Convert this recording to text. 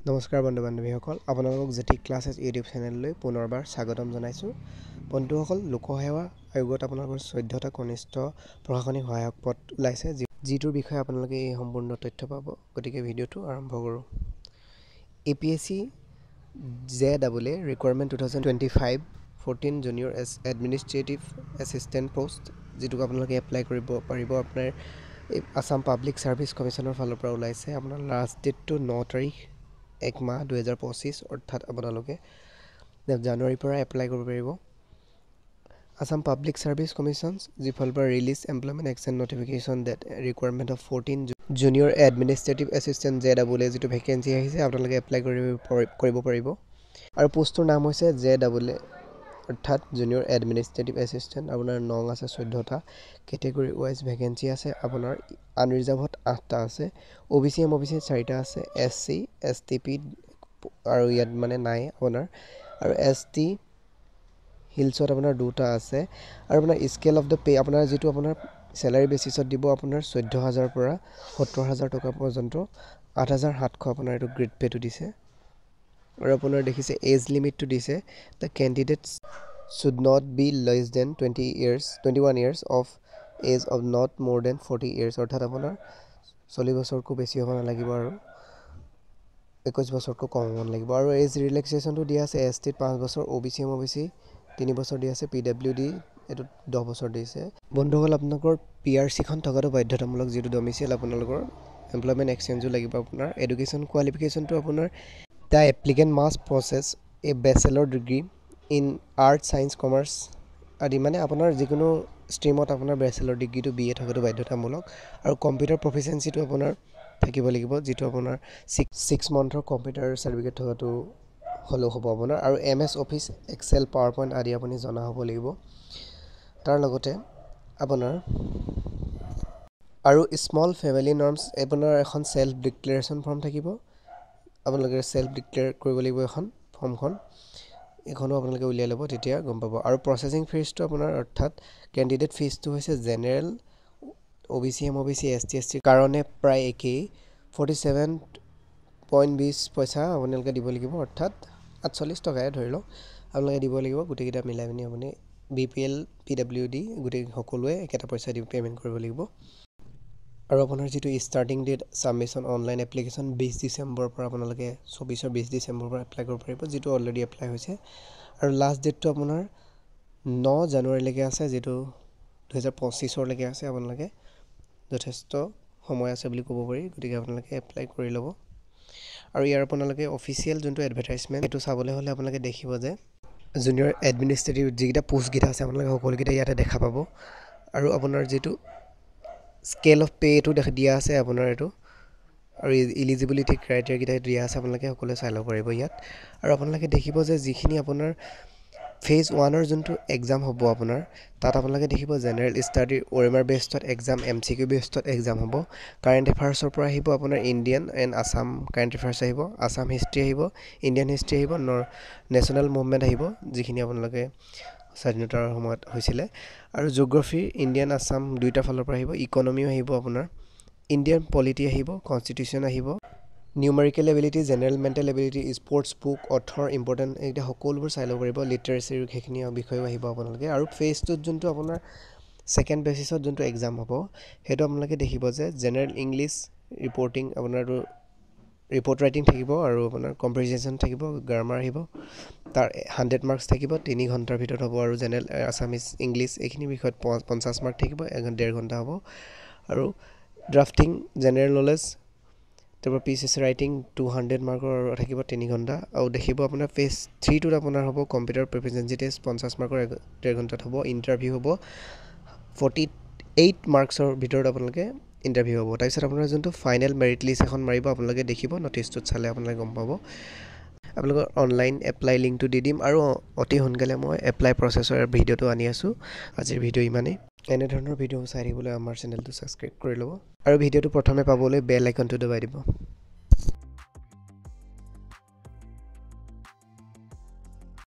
নমস্কাৰ বন্ধু বান্ধৱীসকল, আপোনালোকক জ্যোতি ক্লাছেছ ইউটিউব চেনেললৈ পুনৰবাৰ স্বাগতম জনাইছোঁ। বন্ধুসকল, লোকসেৱা আয়োগত আপোনালোকৰ 14টা কনিষ্ঠ প্ৰশাসনিক সহায়ক পদ ওলাইছে, যিটোৰ বিষয়ে আপোনালোকে এই সম্পূৰ্ণ তথ্য পাব। গতিকে ভিডিঅ'টো আৰম্ভ কৰোঁ। APSC JAA recruitment 2025, 14 junior administrative assistant post, যিটোক আপোনালোকে এপ্লাই কৰিব পাৰিব। আপোনাৰ এই আছাম পাব্লিক ছাৰ্ভিচ কমিশ্যনৰ ফালৰ পৰা ওলাইছে। আপোনাৰ লাষ্ট ডেটটো 9 তাৰিখ 1 মাহ 2025, অৰ্থাৎ আপোনালোকে জানুৱাৰীৰ পৰা এপ্লাই কৰিব পাৰিব। আছাম পাব্লিক ছাৰ্ভিচ কমিশ্যন যি ফালৰ পৰা release employment exchange notification that recruitment of 14 junior administrative assistant JAA, যিটো ভেকেঞ্চি আহিছে, আপোনালোকে এপ্লাই কৰিব পাৰিব। আৰু পোষ্টটোৰ নাম হৈছে জে ডাবল এ, অৰ্থাৎ জুনিয়ৰ এডমিনিষ্ট্ৰেটিভ এছিষ্টেণ্ট। আপোনাৰ নং আছে 14টা, কেটেগৰী ৱাইজ ভেকেঞ্চি আছে। আপোনাৰ আনৰিজাৰ্ভত আঠটা আছে, অ' B C, M O' B C চাৰিটা আছে, S C, S T P আৰু ইয়াত মানে নাই আপোনাৰ, আৰু এছ টি হিলছত আপোনাৰ দুটা আছে। আৰু আপোনাৰ স্কেল অফ the pay, আপোনাৰ যিটো আপোনাৰ চেলাৰী বেচিছত দিব, আপোনাৰ 14,000ৰ পৰা 70,000 টকা পৰ্যন্ত, 8700 আপোনাৰ এইটো গ্ৰেড পে'টো দিছে। আৰু আপোনাৰ দেখিছে এজ লিমিটটো দিছে, the candidates should not be less than 20 years, 21 years of age of not more than 40 years, অৰ্থাৎ আপোনাৰ 40 বছৰতকৈ বেছি হ'ব নালাগিব আৰু 21 বছৰতকৈ কম হ'ব নালাগিব। আৰু এজ ৰিলেক্সেশ্যনটো দিয়া আছে, এছ টিত 5 বছৰ, অ' B C, M O' B C 3 বছৰ দিয়া আছে, পি ডাব্লিউ ডি এইটোত 10 বছৰ দিছে। বন্ধুসকল, আপোনালোকৰ পি আৰ চিখন থকাটো বাধ্যতামূলক, যিটো ডমিচিয়েল আপোনালোকৰ এমপ্লয়মেণ্ট এক্সচেঞ্জো লাগিব। আপোনাৰ এডুকেশ্যন কোৱালিফিকেশ্যনটো আপোনাৰ the applicant must possess a bachelor degree in art, science, commerce আদি, মানে আপোনাৰ যিকোনো ষ্ট্ৰীমত আপোনাৰ বেচেলৰ ডিগ্ৰীটো, বি এ থকাটো বাধ্যতামূলক। আৰু কম্পিউটাৰ প্ৰফিচিয়েঞ্চিটো আপোনাৰ থাকিব লাগিব, যিটো আপোনাৰ ছিক্স মান্থৰ কম্পিউটাৰ চাৰ্টিফিকেট থকাটো হ'লেও হ'ব আপোনাৰ। আৰু MS office, Excel, power point আদি আপুনি জনা হ'ব লাগিব। তাৰ লগতে আপোনাৰ আৰু স্মল ফেমিলি নৰ্মছ, আপোনাৰ এখন চেল্ফ ডিক্লেৰেশ্যন ফৰ্ম থাকিব, আপোনালোকে চেল্ফ ডিক্লেয়াৰ কৰিব লাগিব এখন ফৰ্মখন। এইখনো আপোনালোকে উলিয়াই ল'ব, তেতিয়া গম পাব। আৰু প্ৰচেছিং ফিজটো আপোনাৰ, অৰ্থাৎ কেণ্ডিডেট ফিজটো হৈছে general, O' B C, M O' B C, S T, S চিৰ কাৰণে প্ৰায় একেই, 47.20 পইচা আপোনালোকে দিব লাগিব, অৰ্থাৎ 48 টকাই ধৰি লওক আপোনালোকে দিব লাগিব। গোটেইকেইটা মিলাই পিনি আপুনি B P L, P W D গোটেই সকলোৱে একেটা পইচা দি পে'মেণ্ট কৰিব লাগিব। আৰু আপোনাৰ যিটো starting date submission online application, 20 ডিচেম্বৰৰ পৰা, আপোনালোকে 24ৰ 20 ডিচেম্বৰৰ পৰা এপ্লাই কৰিব পাৰিব, যিটো অলৰেডি এপ্লাই হৈছে। আৰু লাষ্ট ডেটটো আপোনাৰ 9 জানুৱাৰীলৈকে আছে, যিটো 2025ৰলৈকে আছে। আপোনালোকে যথেষ্ট সময় আছে বুলি ক'ব পাৰি, গতিকে আপোনালোকে এপ্লাই কৰি ল'ব। আৰু ইয়াৰ আপোনালোকে অফিচিয়েল যোনটো এডভাৰটাইজমেণ্ট, সেইটো চাবলৈ হ'লে আপোনালোকে দেখিব যে জুনিয়ৰ এডমিনিষ্ট্ৰেটিভ যিকেইটা পোষ্টকেইটা আছে, আপোনালোকে সকলোকেইটা ইয়াতে দেখা পাব। আৰু আপোনাৰ যিটো স্কেল অফ পে' এইটো দিয়া আছে আপোনাৰ এইটো, আৰু ইলিজিবিলিটি ক্ৰাইটেৰিয়াকেইটা দিয়া আছে, আপোনালোকে সকলোৱে চাই ল'ব পাৰিব ইয়াত। আৰু আপোনালোকে দেখিব যে যিখিনি আপোনাৰ ফেজ ওৱানৰ যোনটো এক্সাম হ'ব আপোনাৰ, তাত আপোনালোকে দেখিব জেনেৰেল ষ্টাডিৰ অ'এমআৰ বেছডত এক্সাম, এমচিকিউ বেছডত এক্সাম হ'ব। কাৰেণ্ট এফেয়াৰ্ছৰ পৰা আহিব আপোনাৰ Indian and Assam current affairs আহিব, আছাম হিষ্ট্ৰী আহিব, ইণ্ডিয়ান হিষ্ট্ৰী আহিব, নেশ্যনেল মুভমেণ্ট আহিব, যিখিনি আপোনালোকে স্বাধীনতাৰ সময়ত হৈছিলে, আৰু জিঅ'গ্ৰাফী ইণ্ডিয়ান, আছাম দুয়োটা ফালৰ পৰা আহিব, ইকনমিও আহিব, আপোনাৰ ইণ্ডিয়ান পলিটি আহিব, কনষ্টিটিউশ্যন আহিব, numerical ability, general mental ability, sports, book, author, important, এইকেইটা সকলোবোৰ চাই ল'ব পাৰিব। লিটাৰেচিৰ সেইখিনি বিষয়েও আহিব আপোনালোকে। আৰু ফেজ টুত যোনটো আপোনাৰ ছেকেণ্ড বেচিছত যোনটো এক্সাম হ'ব, সেইটো আপোনালোকে দেখিব যে জেনেৰেল ইংলিছ ৰিপৰ্টিং, আপোনাৰটো ৰিপৰ্ট ৰাইটিং থাকিব আৰু আপোনাৰ কম্প্ৰিহেনশ্যন থাকিব, গ্ৰামাৰ আহিব, তাৰ 100 মাৰ্কছ থাকিব, 3 ঘণ্টাৰ ভিতৰত হ'ব। আৰু জেনেৰেল আছামিজ, ইংলিছ এইখিনি বিষয়ত 50 মাৰ্ক থাকিব, 1.5 ঘণ্টা হ'ব। আৰু ড্ৰাফটিং জেনেৰেল নলেজ, তাৰপৰা প্ৰেচিছ ৰাইটিং 200 মাৰ্কৰ থাকিব, 3 ঘণ্টা। আৰু দেখিব আপোনাৰ ফেজ থ্ৰীটোত আপোনাৰ হ'ব কম্পিউটাৰ প্ৰফিচিয়েঞ্চি টেষ্ট, 50 মাৰ্কৰ, 1.5 ঘণ্টাত হ'ব। ইণ্টাৰভিউ হ'ব, 48 মাৰ্কছৰ ভিতৰত আপোনালোকে ইণ্টাৰভিউ হ'ব। তাৰপিছত আপোনাৰ যোনটো ফাইনেল মেৰিট লিষ্ট এখন মাৰিব, আপোনালোকে দেখিব নটিচটোত চালে আপোনালোকে গম পাব। আপোনালোকৰ অনলাইন এপ্লাই লিংকটো দি দিম আৰু অতি সোনকালে মই এপ্লাই প্ৰচেছৰ ভিডিঅ'টো আনি আছোঁ। আজিৰ ভিডিঅ' ইমানেই। এনেধৰণৰ ভিডিঅ' চাই থাকিবলৈ আমাৰ চেনেলটো ছাবস্ক্ৰাইব কৰি ল'ব আৰু ভিডিঅ'টো প্ৰথমে পাবলৈ বেল আইকনটো দবাই দিব।